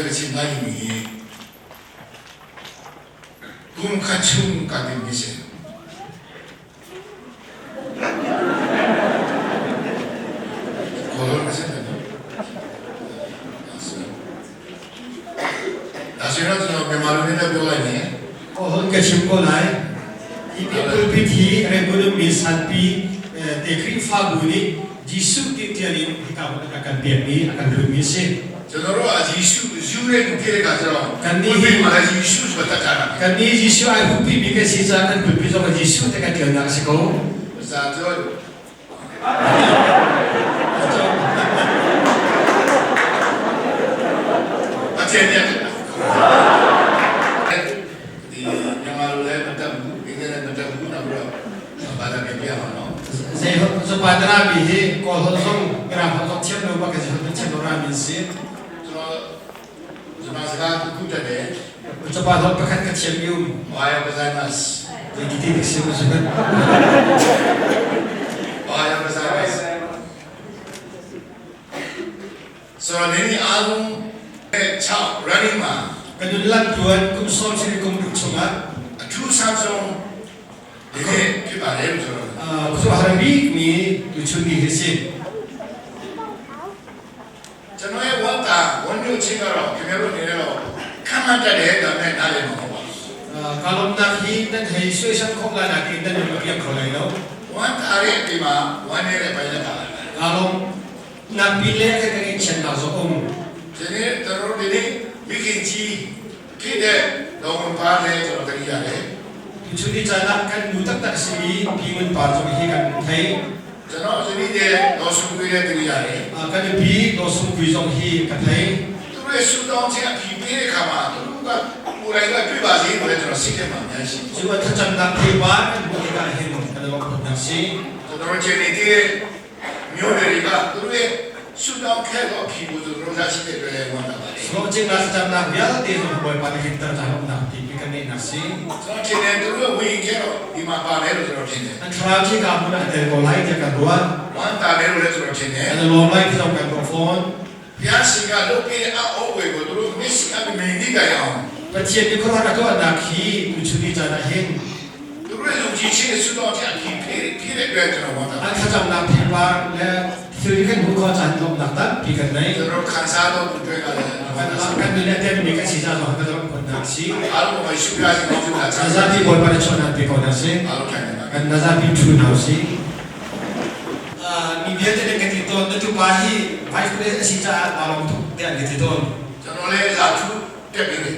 Bia ka chim lai mi hi kum khat chung ka timmi si. Kawlrawn ka si ဒါဆိုတော့ကျွန်တော်မြန်မာလူမျိုးနဲ့ပြောလိုက်မယ် Kawlrawn ka chim ko lai. Hi pulpit hi Revolution Sanpi te Khrihfabu nih Jesuh ti tial in hika hmun a kan pekmi a kan hlutmi a si. ကျွန်တော်တို့ကယေရှုယူတဲ့လူဖြစ်တဲ့အခါကျတော့ Kan nih ဒီမှာလည်းယေရှုဆိုတာတတ်ကြတာ Kan nih Jesuh ai hupi mi kan si caah kan pulpit zong ah Jesuh te kan tialnak a si ko. စာပြောအထင်နဲ့ဒီမြန်မာလူလည်းမတတ်ဘူးအင်္ဂလိပ်လည်းမတတ်ဘူးနောက်တော့ဘာသာပြန်ပြအောင်နော် Zei zapadra mi hi Kawl holh zong Mirang holh zong thiam lo bak ka si holh thiam lo ra mi si. ကျွန်တော်ကျွန်တော်စကားခုတက်တယ် Japan holh pakhat ka thiam mi um. ဝါယောကဇိုင်မတ် Zei ti ti si mu su. ဝါယောကဇိုင်မတ်ဆိုတော့ဒီနေ့အားလုံး6 running မှာ Kan nun lang tuan kum som sini kum duk chungah အထူးဆန်းဆုံးဒီနေ့ဖြစ်ပါတယ်လို့ဆိုတော့ so harami mi tu chun ni hi si. ကျွန်တော်ရဲ့ဝန်တာဝန်ညွတ်ချင်းကတော့ခင်ဗျားတို့အနေနဲ့တော့ခံမှတ်တတ်တယ်ဒါပေမဲ့နားလည်မှာမဟုတ်ပါဘူး Kalom nak hi nan hei sui san khok la nak in nan ma piak kho lai lo. ဝန်တာရဲ့ဒီမှာဝန်နေတဲ့ပိုင်းလက်ပါ Kalom nak pi le ka ka chen na zo um. ဒီနေ့ကျွန်တော်တို့ဒီနေ့မိခင်ကြီးဖြစ်တဲ့တော်ဝန်ပါလဲကျွန်တော်တတိရတယ် Tu chun ni cha nak kan nu tak tak si mi pi ngun par zo hi kan thei. ကျွန်တော်ဒီနေ့တဲ့တော်စုခွေးတဲ့တတိရတယ် Kan pi do sum kui zong hi ka thei. သူတို့ရဲ့ဆူတောင်းခြင်းအဖြေပေးတဲ့ခါမှာသူတို့ကကိုယ်တိုင်ကတွေ့ပါစေလို့လည်းကျွန်တော်စိတ်ထဲမှာအများကြီးရှိ Cu a thlacamnak theipar kan hmuh tikah hin kan lawmh nak si. ကျွန်တော်တို့ခြေနေတဲ့မျိုးတွေကသူတို့ရဲ့ဆူတောင်းခဲ့တော့အဖြေကိုကျွန်တော်တို့ရရှိတဲ့အတွက်လည်းဝန်တာပါတယ် Slo cing na thlacamnak vialte zong Bawipa nih hin ter lawmhnak ti pi kan neih nak si. ကျွန်တော်ထင်တယ်သူတို့ဝင်ခဲ့တော့ဒီမှာပါတယ်လို့ကျွန်တော်ထင်တယ် An thlarau thi ka hmun ah tel ko lai tiah kan ruah. ဝမ်းတာတယ်လို့လည်းကျွန်တော်ထင်တယ် Kan i lawm lai ti zong kan ruah fawn. ဘုရားရှင်ကလုပ်ပေးတဲ့အအောဝေကိုသူတို့မစ်အမင်းဒီကြအောင် Pathian nih khuaruahnak a tuahnak hi tuchun ni caan ah hin သူတို့ရဲ့ယုံကြည်ခြင်းနဲ့ဆုတောင်းခြင်းအဖြစ်ဖြစ်ဖြစ်တဲ့အတွက်ကျွန်တော်ဝမ်းသာ an thlacamnak theipar le thil kan hmuh khawh caan lawmhnak tampi kan nei. ကျွန်တော်ခံစားတော့သူတွေကလည်း Kan kan nun a temmi kan si caah zong kan lawmh khawhnak si. အားလုံးကရှုပြခြင်းကောင်းကျိုးလာချာ Zapi Bawipa nih chawnhnak pe ko hna seh. အားလုံးထိုင်နေတာ Kan nazapi ṭhu hna usih. Mi vialte nih ka ti tawn, na tupa hi vice president a si caah aa lawm tuk tiah an ka ti tawn. ကျွန်တော်လည်းဇာထုတက်ပြီးတယ်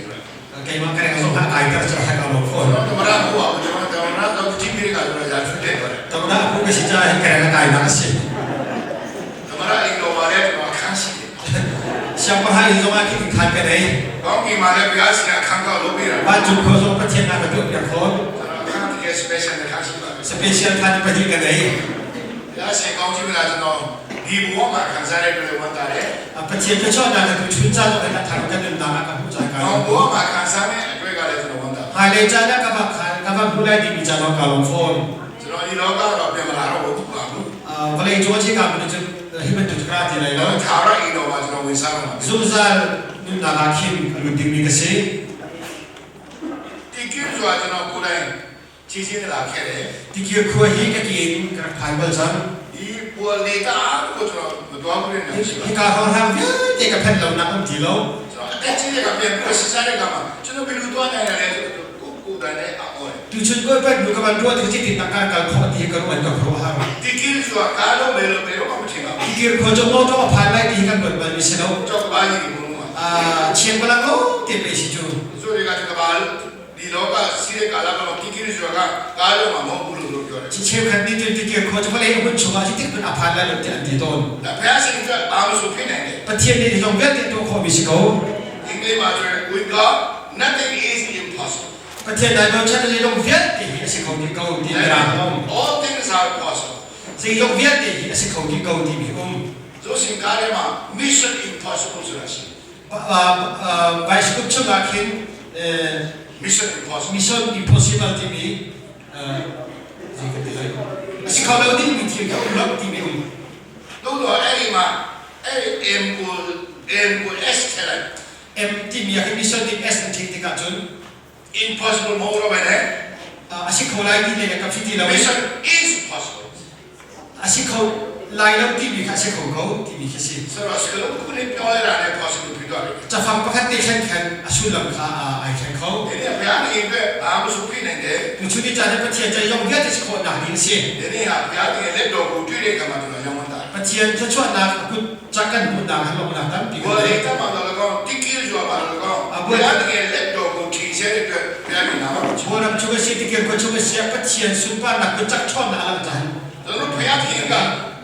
Keimah ka reng zong ah kai ter caah kaa lawm ကျွန် fawn. တော်တမရဟိုအောင်ကျွန်တော်တမရတော့ကြည့်ပြီးကြတော့ဇာထုတက်ပါတယ် Tamna aku ka si caah hin ka reng a kai nak a si. တမရအိမ်တော်မှာလည်းကျွန်တော်ခန်းရှိတယ် Siangpahrang inn zong ah khin khan ka nei. ကောင်းကင်မှာလည်းဘုရားရှင်ကခန်းကောက်လုပ်ပေးတာ Vancung khua zong Pathian a ka tuahpiak fawn. ကျွန်တော်ခန်းတကယ် special နဲ့ခန်းရှိပါတယ် Special khan pahnih ka nei. ဘုရားရှင်ကောင်းချီးမလားကျွန်တော်ဒီဘဝမှာခံစားရတဲ့အတွက်ဝမ်းသာတယ် Pathian ka chuahnak ka tu chun caan zong hin a thar ka nunnak ah ka hmuh caan ။ kaa နောက် lawm. ဘဝမှာခံစားတဲ့အတွက်ကလည်းကျွန်တော်ဝမ်းသာ Hmailei caan ah ka va khan ka va hmu lai timi caan zong kaa lawm fawn. ကျွန်တော်ဒီလောကတော့ပြန်မလာတော့ဘူးပါဘူး Vawlei cung a chika mi cu hi bantuk cu ka ra ti lai ။ lo. တော့သာရအိမ်တော်မှာကျွန်တော်ဝင်စားတော့မှာ Zungzal nunnak ah khin a lut dingmi ka si. ။တီကျူဆိုတာကျွန်တော်ကိုယ်တိုင်ချီချင်းလာခဲ့တယ် Tikir khua hi ka ke in ka rak phai bal cang. ။ဒီပေါ်လေတာကိုကျွန်တော်မတော်ဘူးနေရှိပါ Hika hrawng vialte ka phanh lonak um ti lo. ။ကျွန်တော်အသက်ကြီးတဲ့ကပြန်ပြီးဆက်စားတဲ့ကမှာကျွန်တော်ဘယ်လိုသွားနိုင်ရလဲဆိုတော့ကိုကိုယ်တိုင်လည်းအော်တယ် Tuchun ko pa nu ka ban ruat ti ti tangka kal kho ti ka ruan ka khro har. ။တီကျူဆိုတာကားလုံးပဲလို့ဘယ်တော့မှမထင်ပါဘူး Tikir khua jong mo to phai lai ti kan ruat bal mi si lo. ။ကြောက်ပါကြီးဘုံက Chiang balang lo te pe si chu. ဆိုတွေကတကဘာဒီလောကစီးတဲ့ကာလကတော့တီကျူဆိုတာကကားလုံးမှာမဟုတ်ဘူးလို့ပြောတယ် Chi cheu khan ni tu tikir khua chu pale hun chunga chi tik pun a phan lai lo ti an ti ton. ။ဒါဘုရားရှင်ကအာမဆိုဖြစ်နိုင်တယ် Pathian ni jong vialte to kho mi si ko. ။အင်္ဂလိပ်မှာဆိုရင် with God nothing is impossible. Pathian dai bo chan le jong vialte hi a si kho ti ko ti ra um. All things are possible. Zei jong vialte hi a si kho ti ko ti mi um. ဆိုစင်ကားထဲမှာ mission impossible ဆိုတာရှိတယ် Vice group chungah khin mission impossible mission impossible timi zei ka ti lai a si kho lo ding mi thil kha um lo timi um. လို့တော့အဲ့ဒီမှာအဲ့ဒီ M ကို M ကို S ထည့်လိုက် M timi ah khin mission nih S an ṭhing tikah cun impossible မဟုတ်တော့ဘဲနဲ့ a si kho lai ti le ka fi ti lo mission is possible. A si kho lai lo timi kha a si kho ko timi khi si. ဆိုတော့စကားလုံးတစ်ခုလေးပြောရတာနဲ့ possible ဖြစ်သွားတယ် Cafang pakhat te thlen khan a sullam kha ai thleng kho. ဒီနေ့ဘုရားသခင်အတွက်ဘာမှမဆိုဖြစ်နိုင်တယ် Tu chun ni caan ah Pathian ca zong vialte si khawhnak ding a si. ဒီနေ့ဟာဘုရားသခင်လက်တော်ကိုတွေ့တဲ့အခါမှာကျွန်တော်ယုံဝန်တာ Pathian thluachuahnak a kut cak kan hmuhnak han lawmhnak tampi ဘော kan လေး ngei. တမန်တော်ကောင်တိကိရောပါတော့ကောင်ဘုရားသခင်လက်တော်ကိုထင်ရှားတဲ့အတွက်ဘုရားရှင်နာမတော် Bawiram chung a si, tikir khua chung a si ah Pathian sunparnak kut cak ṭhawnnak a langh caan. ကျွန်တော်ဘုရားသခင်က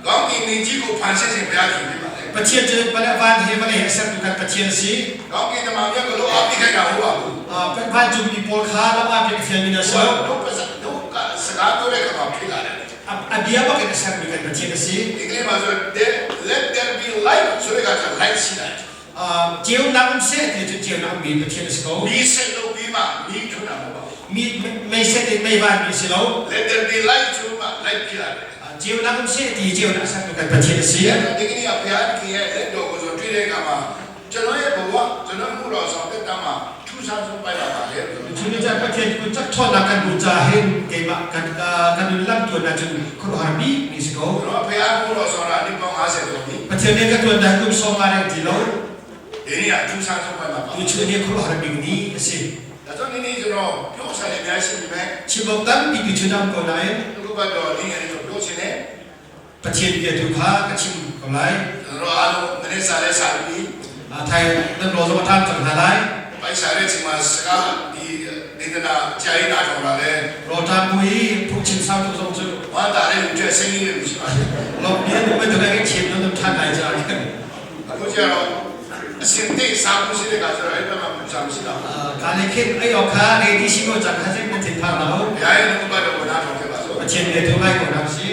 ကောင်းကင်နေကြီးကိုဖန်ဆင်းခြင်းဘုရားသခင်ဖြစ်ပါတယ် Pathian cu vale van he vale he a sertu kan Pathian a si. ကောင်းကင်တမန်မြတ်ကလို့အပိခိုက်တာဟုတ်ပါဘူး Vancungmi pawl kha lam ah piak fialmi na si lo. တို့ပစတို့ကစကားပြောတဲ့အခါမှာဖြစ်လာတယ် A bia bak in a sermi kan Pathian a si. အင်္ဂလိပ်မှာဆို let there be light ဆိုတဲ့ကကျ light ရှိတယ် Ceunak um seh ti cu ceunak mi Pathian a si ko. မီးဆက်လို့ပြီးမှမီးထွန်းတာမဟုတ်ပါဘူး Mi mei set in mei van mi si lo. let there be light ဆိုမှ light ဖြစ်လာတယ် Ceunak um seh ti ceunak a sertu kan Pathian a si. ဒီကနေ့ဘုရားသခင်ရဲ့လက်တော်ကိုဆိုတွေ့တဲ့အခါမှာကျွန်တော်ရဲ့ဘဝကျွန်တော်မှုတော်ဆောင်တဲ့တမ်းမှာထူးဆန်းဆုံးပိုက်လာပါလေ Cu ni caan Pathian kun cak ṭhawnnak kan hmuh caah hin keimah kan kan nun lam tuan ahcun khuaruahhar bik mi si ko. ကျွန်တော်ဘုရားမှုတော်ဆောင်တာဒီပေါင်း50ကျော်ပြီ Pathian nih ka tuan dah kum sawm nga reng ti lo. ဒီနေ့ကထူးဆန်းဆုံးပိုက်မှာပါ Tu chun hi khuaruahhar bik ni a si. ဒါကြောင့်ဒီနေ့ကျွန်တော်ပြောဆိုင်အများရှိပြီပဲ Chim awk tampi tu chun am ko nain သူကကတော့ဒီငယ်လေးကိုပြောချင်တယ် Pathian bia tu kha ka chim ko lai. ကျွန်တော်အားလုံးမနေ့စားလဲစားပြီး Thai nan rawl zong a ṭhan cang hna lai. ပိုက်စားတဲ့ချိန်မှာစကားဒီဒေသနာကြာရင်နားထောင်လာတယ် Rawl ṭhan bu hi phungchim sau tuk zong cu ဝမ်းသာတဲ့လူတွေဆင်းရဲတဲ့လူရှိပါတယ် lawm bia nu bantuk in chim nan um ṭhan lai caah khan. အခုကျတော့အစင်တိတ်စားမှုရှိတဲ့ကဆိုတော့အဲ့ဘက်မှာပူစားမရှိတော့ Ka le khin ei awk kha ready si ko cang kha cun nan thin phang lo. ဘုရားရဲ့နှုတ်ကပတ်တော်ကိုနားထောင်ခဲ့ပါစို့ Pathian bia tu ngai ko hna usih.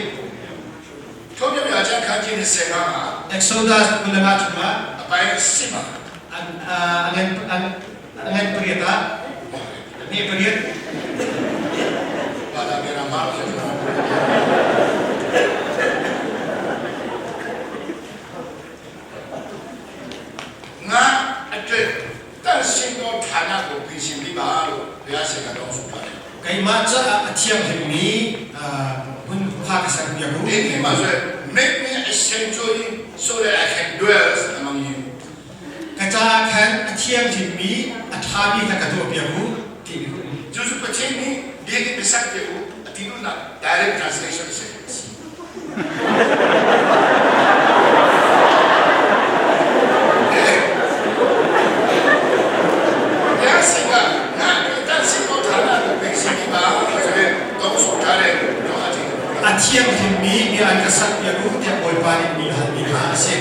ထုံးပြပြချမ်းခန်းကြီး20ခန်းမှာ Exodus 25 chungah အပိုင်း7မှာ an angan an angan pariat ni pariat ဘာသာပြန်မှာလို့ကျွန်တော်ငါအတွက်တန်ရှင်တော်ဌာနကိုပြင်ဆင်ပြပါလို့ဘုရားရှင်ကတောင်းဆိုပါတယ် keimah ca a thiang himmi hun pha ka sak bia ku ဒီနေ့မှာဆို make me a sanctuary so that I can dwell among you ka ca khan a thiang himmi a thami kha ka tuah bia ku ti mi ku 就是不听你连你上节目听到那 direct translation 是တရားစင်ကငါတို့တန်စင်ကိုဌာနကိုပြင်ဆင်ပြီးပါဆိုရင်တောင်းဆိုထားတဲ့တော့အချင်း a thiang himmi mi an ka sak bia ku tiah Bawipa nih mi hal mi kha a si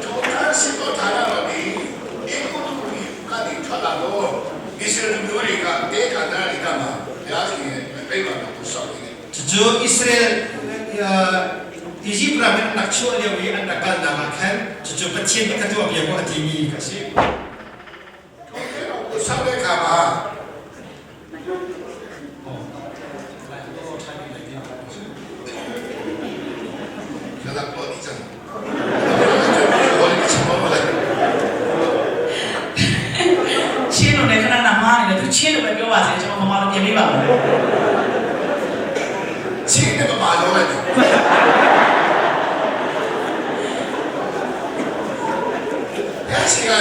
တို့တန်စင်ကိုဌာနတော့ဒီဧကုတုပီကနေထွက်လာတော့ဣသရေလမျိုးတွေကတေခန္ဓာတွေကမှာဘုရားရှင်ရဲ့ပြိမာန်တော်ကိုစောင့်နေတယ် Cucu Israel Egypt ram in an rak chuah lio i an rak kalnak ah khan cucu Pathian nih ka tuah bia ku a timi kha a si. တို့ကိုစောင့်တဲ့အခါမှာ ဒါတော့ဒီချင်ဟောဒီချင်ဘောလာ ချင်းလို့လည်းခဏခဏမှားနေတယ်သူချင်းလို့ပဲပြောပါစေကျွန်တော်မမလို့ပြင်ပေးပါမယ် ချင်းနဲ့မတော်လိုက်တယ်ရရှိက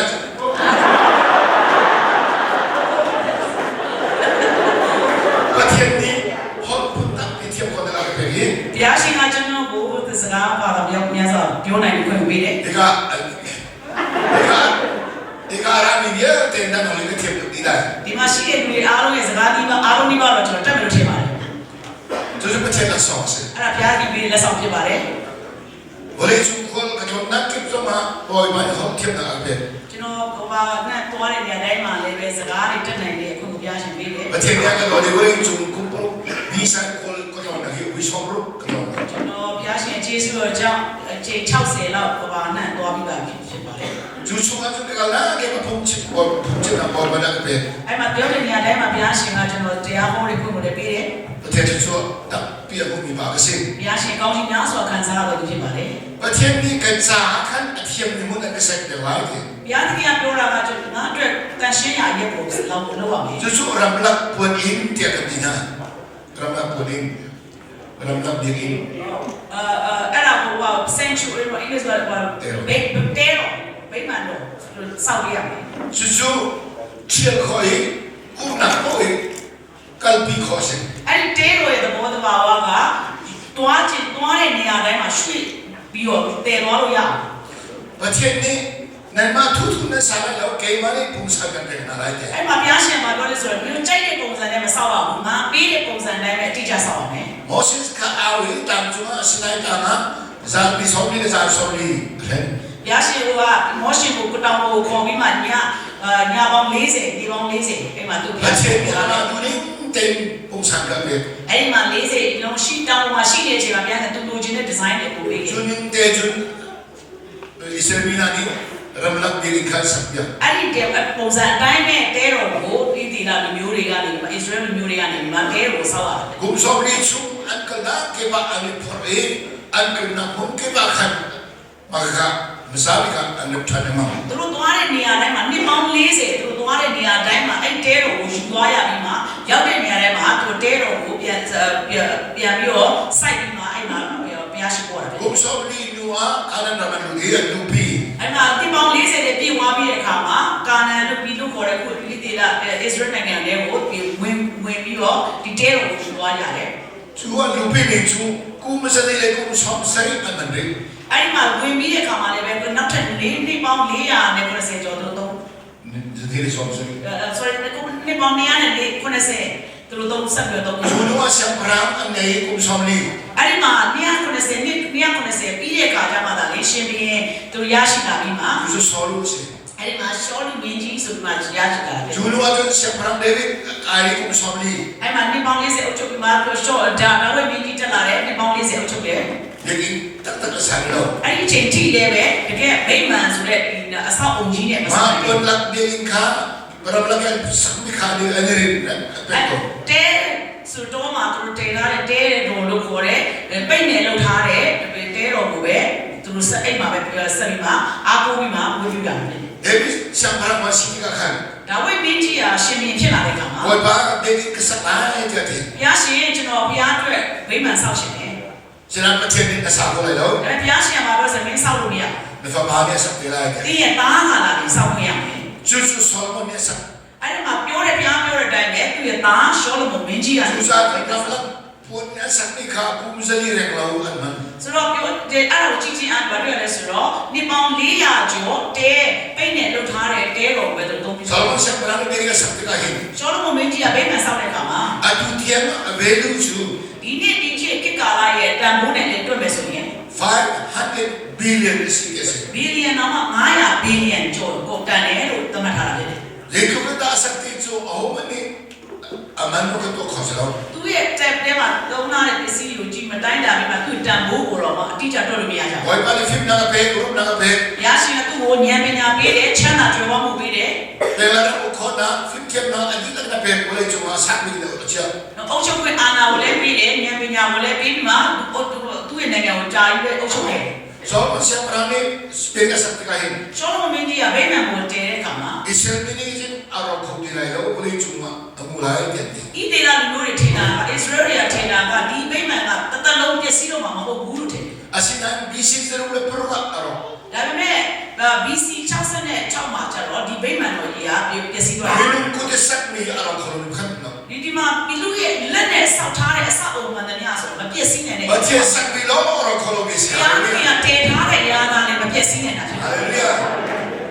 ပထင်ဒီဟောပုတ္တပိတိခေါ်တယ်ပဲ တရားရှင်ကကျွန်တော်ကိုသစကားပါတော့ပြောများစွာပြောနိုင်ခွင့်ပေးတယ် ဒီကဒီကဒီကရာမီရဲ့တဲ့နော်လေးတဲ့ဒီလာ ဒီမှာရှိတဲ့လူတွေအားလုံးရဲ့စကားဒီပါအားလုံးဒီပါတော့ကျွန်တော်တက်မယ်လို့ထင်ပါတယ် 这是不天的丧事。 အဲ့ဒါဘုရားကြီးပေးတဲ့လက်ဆောင်ဖြစ်ပါတယ် 我来中国，可从那贴什么，我一般好贴那边。 ကျွန်တော်ကဘာနဲ့တွားတဲ့နေရာတိုင်းမှာလည်းပဲစကားတွေတက်နိုင်တဲ့အခုကိုဘုရားရှင်ပေးတယ် 我天天个我的我来中国，比赛我我从那个为什么可从？ ကျွန်တော်ဘုရားရှင်ကျေးဇူးတော်ကြောင့်အချိန်60လောက်ကဘာနဲ့တွားပြီးပါဖြစ်ပါတယ် 就从那这个那个碰起我碰起那我们那个边， အဲ့မှာပြောတဲ့နေရာတိုင်းမှာဘုရားရှင်ကကျွန်တော်တရားဟောတဲ့ခွင့်ကိုလည်းပေးတယ် 我天天说那别不明白个事。 ဘုရားရှင်ကောင်းကြီးများစွာခံစားရလို့ဖြစ်ပါတယ် 我天你个咋看？天你们那 ka sek deuh lai ti. ဘုရားသခင်ကပြောတာကကျွန်ငါအတွက်တန်ရှင်းရာရက်ကိုလောက်လောက်ရမယ် Cucu ramlak puan inn tiah kan ti hna. Ramlak puan inn. Ramlak biakinn. အဲအဲ့ဒါကိုဟို sanctuary လို့အင်္ဂလိပ်ဆိုတော့ဘိတ်တဲတော့ဘိတ်မှန်တော့စောက်ရမယ် Cucu thial khawh i umnak paoh i kalpi khawh a si. အဲ့ဒီတဲတော်ရဲ့သဘောတဘာဝကတွားချင်တွားတဲ့နေရာတိုင်းမှာရွှေ့ပြီးတော့တည်သွားလို့ရအောင် Pathian nih nanmah thuthu nan sa lai lo, keimah nih pungsan kan pek hna lai tiah. အဲ့မှာဘုရားရှင်ကပြောလို့ဆိုတော့မျိုးကြိုက်တဲ့ပုံစံနဲ့မဆောက်ရဘူးငါပေးတဲ့ပုံစံတိုင်းပဲအတိအကျဆောက်ရမယ် Moses kha au i tlang cungah Sinai tlang ah zan ni 40 le zan 40 a hlen. ဘုရားရှင်ကမောရှင်ကိုကိုတောင်ကိုခေါ်ပြီးမှညညပေါင်း40ဒီပေါင်း40အဲ့မှာသူဘုရားရှင် Pathian nih amah duhning tein pungsan kan pek. အဲ့ဒီမှာ40လုံးရှိတောင်မှာရှိတဲ့အချိန်မှာဘုရားကသူလိုချင်တဲ့ design တွေကိုပေးခဲ့ Cu ning te cun Israel mi hna nih ramlak biakinn kha an sakpiak. အဲ့ဒီတဲ့ပုံစံအတိုင်းပဲတဲတော်ကိုဣသီလလူမျိုးတွေကနေဒီမှာ Israel လူမျိုးတွေကနေဒီမှာတဲတော်ကိုဆောက်ရတယ် Kum 40 chung an kalnak kip ah an i phorh i an kalnak hmun kip ah khan mahka hmasa bik ah an rak ṭhan lengmang. သူတို့သွားတဲ့နေရာတိုင်းမှာနှစ်ပေါင်း40သူတို့သွားတဲ့နေရာတိုင်းမှာအဲ့တဲတော်ကိုယူသွားရပြီးမှရောက်တဲ့နေရာတိုင်းမှာသူတဲတော်ကိုပြန်ပြန်ပြန်ပြီးတော့စိုက်ပြီးမှအဲ့မှာဘုရားရှိခိုးတာပဲ Kum 40 hnu ah Kanaan ram an lut i an luhpi. အဲ့မှာနှစ်ပေါင်း40တဲ့ပြည့်သွားပြီးတဲ့အခါမှာကာနန်လူပြည်လို့ခေါ်တဲ့ခုဣသီလအစ္စရေးနိုင်ငံတွေကိုဝင်ဝင်ပြီးတော့ဒီတဲတော်ကိုယူသွားရတယ် Cu an luhpimi cu kum zarih le kum 70 an man rih. အဲ့ဒီမှာဝင်ပြီးတဲ့အခါမှာလည်းပဲနောက်ထပ်၄နှစ်ပေါင်း490ကျော်တို့တော့ Zarih le 70. sorry နှစ်ပေါင်း290သူတို့တော့ဆက်ပြီးတော့ Cu hnu ah siangpahrang an ngei i kum 40. အဲ့ဒီမှာ290နှစ်290ပြီးတဲ့အခါကျမှသာလေရှင်ဘုရင်သူရရှိလာပြီးမှ Cu cu Saul a si. အဲ့ဒီမှာရှောလူမင်းကြီးဆိုပြီးမှရရှိလာတယ် Cu hnu ah cun siangpahrang David a kai i kum 40. အဲ့မှာနှစ်ပေါင်း40အုပ်ချုပ်ပြီးမှရှောဒါဒါဝိမင်းကြီးတက်လာတယ်နှစ်ပေါင်း40အုပ်ချုပ်တယ် Biakinn taktak a ser lo. အဲ့ဒီအချိန်ထိလည်းပဲတကယ်ဗိမာန်ဆိုတဲ့အဆောက်အုံကြီးနဲ့မ Mah ဆိုင်ဘူး puan lak biakinn kha ramlak i an sakmi kha nih an i rinh an pek ko. တဲဆိုတော့မှသူတို့တည်ထားတဲ့တဲတော်လို့ခေါ်တဲ့ပိတ်နယ်လောက်ထားတဲ့တဲတော်ကိုပဲသူတို့ဆက်အိတ်မှာပဲဆက်ပြီးမှအားကိုးပြီးမှဝေပြတာဖြစ်တယ် David siangpahrang a si tikah khan ဒါဝိမင်းကြီးဟာရှင်ဘုရင်ဖြစ်လာတဲ့အခါမှာ Bawipa biakinn ka sak lai tiah a ti. ဘုရားရှင်ကျွန်တော်ဘုရားအတွက်ဗိမာန်ဆောက်ရှင်တယ် Sinain Pathian nih na sa kho lai lo. ဒါပေမဲ့ဘုရားရှင်ကဘာလို့ဆိုမင်းဆောက်လို့မရ Na fapa nih a sak te lai tiah. တင်းရဲ့သားဟာလာပြီးဆောက်ခွင့်ရမယ် Cucu Solomon nih a sak. အဲ့ဒီမှာပြောတဲ့ဘုရားပြောတဲ့အတိုင်းပဲသူ့ရဲ့သားရှောလမုန်မင်းကြီးက Cucaah ramlak puan i an sakmi kha kum 400 renglo an hman. ဆိုတော့ပြောတဲ့အဲ့ဒါကိုကြည့်ချင်းအားဘာတွေ့ရလဲဆိုတော့နှစ်ပေါင်း400ကျော်တဲပိတ်နဲ့လှုပ်ထားတဲ့တဲတော်ပဲသူသုံးပြီး Solomon siangpahrang nih biakinn a sak tikah hin ရှောလမုန်မင်းကြီးကဗိမာန်ဆောက်တဲ့အခါမှာ atu tiang a value cu ဒီနေ့ဒီချိန်ခေတ်ကာလရဲ့တန်ဖိုးနဲ့လည်းတွက်မယ်ဆိုရင် 500 billion a si ti a si. ဘီလီယံတော့900ဘီလီယံကျော်ကိုတန်တယ်လို့သတ်မှတ်ထားတာဖြစ်တယ် Zeitluk in dah a sak ti cu ahohmanh nih a man maw kan tuah kho si lo. သူ့ရဲ့ tab ထဲမှာသုံးထားတဲ့ပစ္စည်းကိုကြည့်မတိုင်းတာပြီးမှသူ့တန်ဖိုးကိုတော့မှအတိအကျတွက်လို့မရကြဘူး Bawipa nih fimnak a pek, rumnak a pek, ။ရရှိကသူ့ကိုဉာဏ်ပညာပေးတယ်ချမ်းသာကြွယ်ဝမှုပေးတယ် penglaran ukhonak, fimthiamnak a dihlak na pek, vawlei cungah a sakmi na a chiah. ။နော်အုပ်ချုပ်ခွင့်အာဏာကိုလည်းပေးတယ်ဉာဏ်ပညာကိုလည်းပေးပြီးမှသူ့ရဲ့နိုင်ငံကိုကြာကြီးပဲအုပ်ချုပ်တယ် Solomon siangpahrang nih biakinn a sak tikah hin ။ရှောလမုန်မင်းကြီးကဗိမာန်ကိုတည်တဲ့အခါမှာ Israel mi nih cun a rawk kho ti lai lo, vawlei cungah a ngu lai tiah an ti. ဣသေလလူမျိုးတွေထင်တာကအစ္စရေလတွေကထင်တာကဒီဗိမာန်ကတသက်လုံးပျက်စီးတော့မှာမဟုတ်ဘူးလို့ထင်တယ် Asinain BC 106 a rawk. ။ဒါပေမဲ့ BC 66မှာကျတော့ဒီဗိမာန်တော်ကြီးကပျက်စီးသွားတယ် Minung kut i sakmi a rawk kho lo khan no. ဒီဒီမှာပြလူရဲ့လက်နဲ့ဆောက်ထားတဲ့အဆောက်အအုံမှန်သမျှဆိုတော့မပြည့်စည်နိုင်တဲ့ Pathian sakmi lawng a rawk kho lomi si. ဘုရား Hallelujah. ခင်ကတည်ထားတဲ့ရာသာလည်းမပြည့်စည်နိုင်တာဖြစ်တယ် Hallelujah.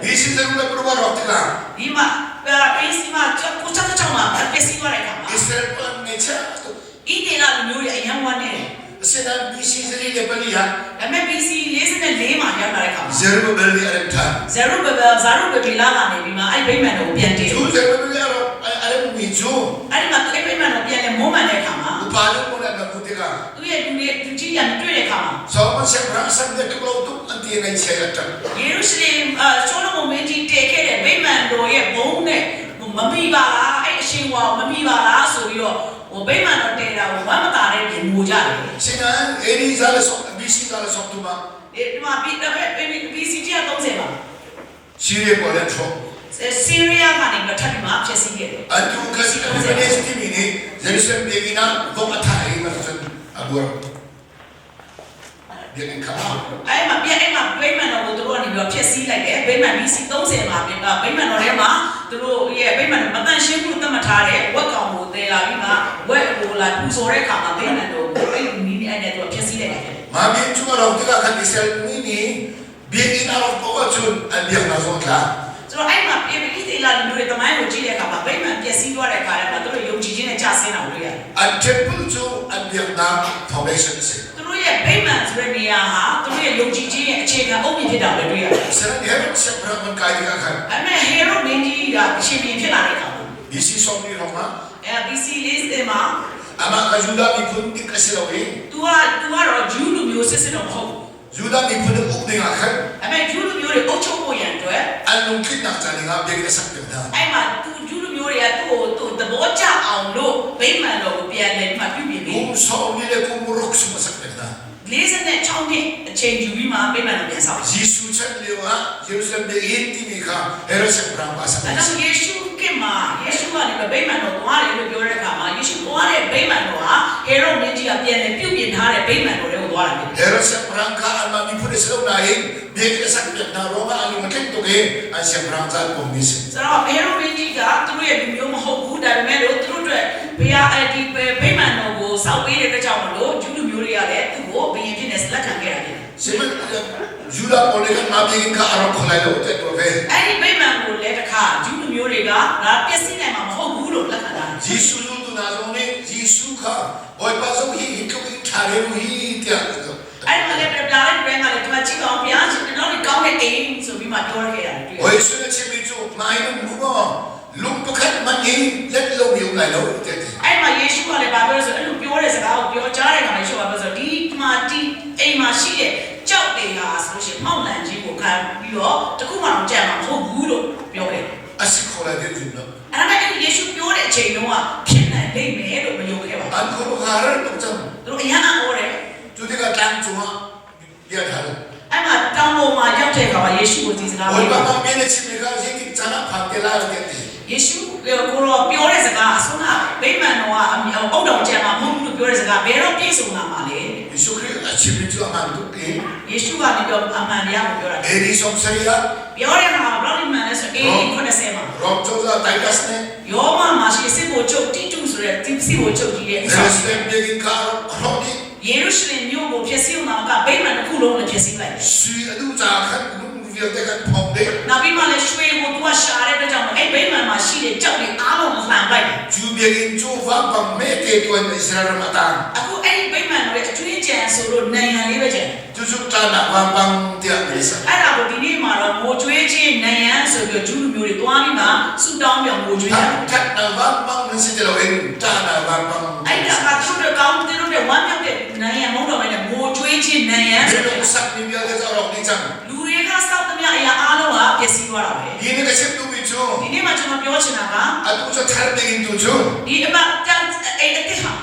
BC 106 a rawk tikah ဒီမှာပင်းစီမှာကိုချက်ချက်မှာပြည့်စည်သွားတဲ့အခါမှာ Israel pawl an ngaihchia tuk. ဣတေလလူမျိုးတွေအယံဝမ်းနေတယ် Asinain BC 404 ah ဒါပေမဲ့ BC 44မှာရောက်လာတဲ့အခါမှာ Zerubbabel nih a remh ṭhan. ဇေရုဗဗေလဇာရုဗဗေလကနေပြီးမှအဲ့ဗိမာန်တော်ကိုပြန်တည် Cu Zerubbabel nih a rawk a remhmi cu အဲ့ဒီမှာသူအဲ့ဗိမာန်တော်ပြန်လဲမုန်းမှန်တဲ့အခါမှာ upa le pawl an rak hmuh tikah သူ့ရဲ့လူတွေလူကြီးရတွေ့တဲ့အခါမှာ Solomon siangpahrang a sak mi a tluk lo tuk an ti i ngaihchia in an ṭap. ယေရုရှလင်အာရှောလမုန်မင်းကြီးတည်ခဲ့တဲ့ဗိမာန်တော်ရဲ့ဘုန်းနဲ့မမိပါလားအဲ့အရှင်ဝါကိုမမိပါလားဆိုပြီးတော့ဟိုဗိမာန်တော်တည်တာကိုဝမ်းမသာတဲ့ပြင်ငိုကြတယ် Sinain AD 130 BC 130 ဒီမှာပြီးတော့ BC 130ပါ Syria pawl an hrawh. ဆီးရီးယားကနေပြီးထပ်ပြီးမှဖျက်ဆီးခဲ့တယ် Atu kasi Epiphanes timi nih Jerusalem biakinn ah vok a thah i cun a buar. Biakinn kha အဲ့မှာပြအဲ့မှာဗိမာန်တော်ကိုသူတို့ကနေပြီးတော့ဖျက်ဆီးလိုက်တယ်ဗိမာန် BC 30မှာဗိမာန်တော်ထဲမှာသူတို့ရဲ့ဗိမာန်မတန့်ရှင်းမှုသတ်မှတ်ထားတဲ့ဝက်ကောင်ကိုတည်လာပြီးမှဝက်ကိုလာပူဇော်တဲ့အခါမှာဗိမာန်တော်ကိုအဲ့ဒီနီးအဲ့နဲ့သူကဖျက်ဆီးလိုက်တယ် Mabin cu a rauh tikah khan Israel mi nih biakinn a rawk paoh ahcun an biaknak zong a tla. ဆိုတော့အဲ့မှာပြေပီသေလာလူမျိုးတွေတမိုင်းကိုကြည့်တဲ့အခါမှာဗိမာန်ပျက်စီးသွားတဲ့အခါထဲမှာသူတို့ယုံကြည်ခြင်းနဲ့ကြာဆင်းတာကိုတွေ့ရတယ် An temple cu an biaknak foundation a si. သူတို့ရဲ့ဗိမာန်ဆိုတဲ့နေရာဟာသူတို့ရဲ့ယုံကြည်ခြင်းရဲ့အခြေခံအုတ်မြစ်ဖြစ်တာကိုတွေ့ရတယ် Sinan Herod siangpahrang an kai tikah khan အဲ့မဲ့ဟေရုမင်းကြီးကအရှင်ဘုရင်ဖြစ်လာတဲ့အခါမှာ BC 30 hrawng ah အဲ BC 40မှာ amah kha Judah miphun tik a si lo i तू က तू ကတော့ဂျူးလူမျိုးစစ်စစ်တော့မဟုတ်ဘူး Judah miphun an uk ding ah khan အဲ့မဲ့ဂျူးလူမျိုးတွေအုပ်ချုပ်ဖို့ရန်အတွက် an lungtlinnak ca ding ah biakinn a sak piak hna. အဲ့မှာ तू ဂျူးလူမျိုးတွေကသူ့ကိုသူသဘောကျအောင်လို့ဗိမာန်တော်ကိုပြန်လည်မှပြုပြင်ပြီး Kum 30 le kum ruk sung a sak piak hna. 46နှစ်အချိန်ယူပြီးမှဗိမာန်တော်ပြန်ဆောက်တယ် Jesuh chan lio ah Jerusalem biakinn timi kha Herod siangpahrang pa a sak ဒါကြောင့်ယေရှုကမှာယေရှုကနေဗိမာန်တော်သွားတယ်လို့ပြောတဲ့အခါမှာယေရှုသွားတဲ့ဗိမာန်တော်ဟာဟေရုမင်းကြီးကပြန်လည်ပြုပြင်ထားတဲ့ဗိမာန်တော်တွေကိုသွားတာဖြစ်တယ် Herod siangpahrang kha anmah miphun a si lo nain biakinn a sak piak hna ruangah an lung a tling tuk i an siangpahrang ca an pom mi a si. ဆိုတော့ဟေရုမင်းကြီးကသူတို့ရဲ့လူမျိုးမဟုတ်ဘူးဒါပေမဲ့လို့သူတို့အတွက်ဘုရားအဲ့ဒီဗိမာန်တော်ကိုစောက်ပေးတဲ့အတွက်ကြောင့်မလို့ဂျူးလူမျိုးတွေကလည်းသူ့ကိုဘုရင်ဖြစ်နေလက်ခံခဲ့တာဖြစ်တယ် Sihmanhsehlaw Judah pawl nih khan mah biakinn kha a rawk kho lai lo tiah tuah ve. အဲ့ဒီဗိမာန်ကိုလည်းတခါဂျူးလူမျိုးတွေကဒါပျက်စီးနိုင်မှာမဟုတ်ဘူးလို့လက်ခံတာ Jesuh zultu hna zong nih Jesuh kha Bawipa zong hi hi tluk in ṭha rem hi tiah an ti. အဲ့ဒီမှာလည်းပြပြလိုက်ပြကလည်းဒီမှာကြည့်အောင်ဘုရားရှင်ကျွန်တော်တို့ကောင်းတဲ့အိမ်ဆိုပြီးမှပြောရခဲ့တာတွေ့ Bawi Jesuh nih a chimmi cu mah hi nan hmu maw? Lung pakhat hmanh hi let lomi um lai lo tiah a ti. အဲ့မှာယေရှုကလည်းဗာပြောဆိုအဲ့လိုပြောတဲ့စကားကိုပြောကြားတဲ့အခါမှာယေရှုကပြောဆိုဒီမှာဒီအိမ်မှာရှိတဲ့ကြောက်တွေဟာဆိုလို့ရှိရင်မောက်လန်ကြီးကိုခံပြီးတော့တခုမှတော့ကြံမှာမဟုတ်ဘူးလို့ပြောခဲ့တယ် A si kho lai ti an zum lo. အဲ့ဒါနဲ့အဲ့ယေရှုပြောတဲ့အချိန်တုန်းကဖြစ်နိုင်လိမ့်မယ်လို့မယုံခဲ့ပါဘူး An khuaruahhar tuk cang. သူတို့အရန်အော်တယ် Cu tikah tlang cungah bia an hal. အဲ့မှာတောင်ပေါ်မှာရောက်တဲ့အခါမှာယေရှုကိုဒီစကားပြော Bawipa mah bia na chimmi kha zeitik caan ah phan te lai tiah a ti. ယေရှုကိုတော့ပြောတဲ့စကားအဆုံးကဗိမာန်တော်ကအုတ်တော်ကြံမှာမဟုတ်ဘူးလို့ပြောတဲ့စကားဘယ်တော့ပြည့်စုံလာမှာလဲ Jesuh Khrih a chimmi cu a hmaan tuk i ယေရှုကနေတော့အမှန်တရားကိုပြောတာ AD 30 ah ပြောတဲ့အခါမှာဘယ်လောက်မှန်လဲဆို AD 80မှာ Rom cozah Titus nih ယောမမှာရှိစစ်ကိုချုပ်တိတုဆိုတဲ့တိစစ်ကိုချုပ်ကြီးရဲ့ Jerusalem biakinn kha a rak hrawh dih. ယေရုရှလင်မြို့ကိုဖျက်ဆီးအောင်ကဗိမာန်တစ်ခုလုံးနဲ့ဖျက်ဆီးလိုက်တယ် Sui a duh caah khan lung vialte khan phawng dih. နောက်ပြီးမှလည်းရွှေကိုသူကရှာတဲ့အတွက်ကြောင့်အဲ့ဗိမာန်မှာရှိတဲ့ကြောက်တွေအားလုံးလှန်လိုက်တယ် Cu biakinn cu vampang mete tuan Israel ram a tang. အခုအဲ့ဒီဗိမာန်တွေအကျွင်းကြံဆိုလို့နိုင်ငံလေးပဲကြံ Cucu ṭahnak vampang tiah an sak. အဲ့ဒါကိုဒီနေ့မှာတော့ငိုကြွေးခြင်းနိုင်ငံဆိုပြီးတော့ဂျူးလူမျိုးတွေတွားပြီးမှဆူတောင်းပြောင်ငိုကြွေးကြတယ် Thangṭhatnak vampang nan si ti loin ṭahnak vampang. အဲ့ဒါကသူတို့ကောင်းသူတို့တွေဝမ်းမြောက်တဲ့နိုင်ငံမဟုတ်တော့ဘဲနဲ့ငိုကြွေးခြင်းနိုင်ငံဆို Minung sakmi vialte cu a rawk dih cang. လူတွေကစောက်သမျှအရာအားလုံးကပျက်စီးသွားတာပဲ Hi ni ka chim duhmi cu ဒီနေ့မှာကျွန်တော်ပြောချင်တာက atu cu thar dingin tu cu ဒီအမတန်အိမ်အစ်စ်ဟာ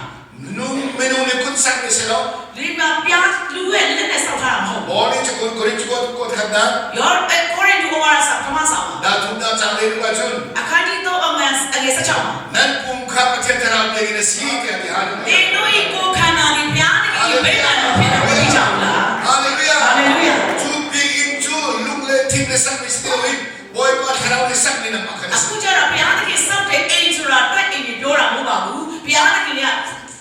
nung minung nih kut sakmi si lo. ဒီမှာပြားလူရဲ့လက်နဲ့စောက်ထားတာမဟုတ် Paul nih cakun Korin cakun kuat khatnak ဘူးယောကောရိန္သုဝါဒစာပထမဆောင် na thumnak cang le ruah cun အခန်းကြီး3အငယ်အငယ်16မှာ nan pum kha Pathian thlarau biakinn a si tiah ti သင်တို့ဤကိုယ်ခန္ဓာဒီဘုရားသခင်၏ဗိမာန်တော်ဖြစ်တာကိုသိကြဘူးလား Hallelujah. ဟာလေလုယာ Cu biakinn cu lung le thing le sakmi si ti loin Bawipa thlarau le sakmi nangmah kha na အခု si. ကျတော့ဘုရားသခင်စောက်တဲ့အိမ်ဆိုတာတွက်အိမ်ကိုပြောတာမဟုတ်ပါဘူးဘုရားသခင်က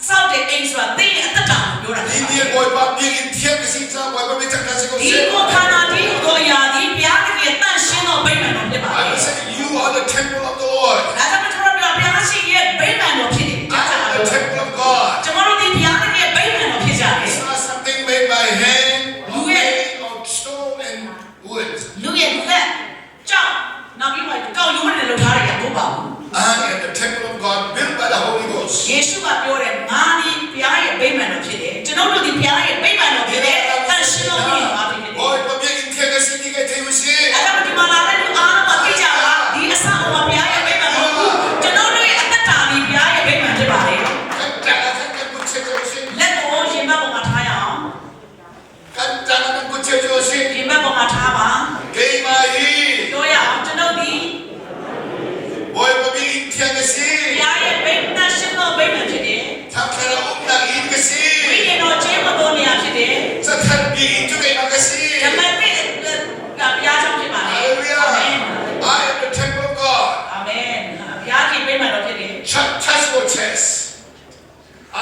စောက်တဲ့အိမ်ဆိုတာသင်ရဲ့အသက်တာကိုပြောတာ Hi ni Bawipa biakinn thiang ka si caah Bawipa biacak na si ko ဒီ seh. ကိုယ်ခန္ဓာဒီဟူသောအရာဒီဘုရားသခင်ရဲ့တန့်ရှင်းသောဗိမာန်တော်ဖြစ်ပါတ Bible ယ် says you are the temple of the Lord. ဒါကြောင့်ကျွန်တော်တို့ပြောဘုရားရှင်ရဲ့ဗိမာန်တော်ဖြစ်တယ် I am the temple of God. ကျွန်တော်တို့ဒီဘုရားသခင်ရဲ့ဗိမာန်တော်ဖြစ်ကြတယ် It's not something made by hand or made of stone and wood. လူရဲ့လက်ကြောက်နောက်ပြီးမှကောက်ရိုးနဲ့လှုပ်ထားတဲ့အရာမဟုတ်ပါဘူး I am the temple of God built by the Holy Ghost. ယေရှုကပြောတယ်ငါဒီဘုရားရဲ့ဗိမာန်တော်ဖြစ်တယ်ကျွန်တော်တို့ဒီဘုရားရဲ့ဗိမာန်တော်ဖြစ်တယ်တန့်ရှင်းတော်ဖြစ်ပါဖြစ်တယ် Boy,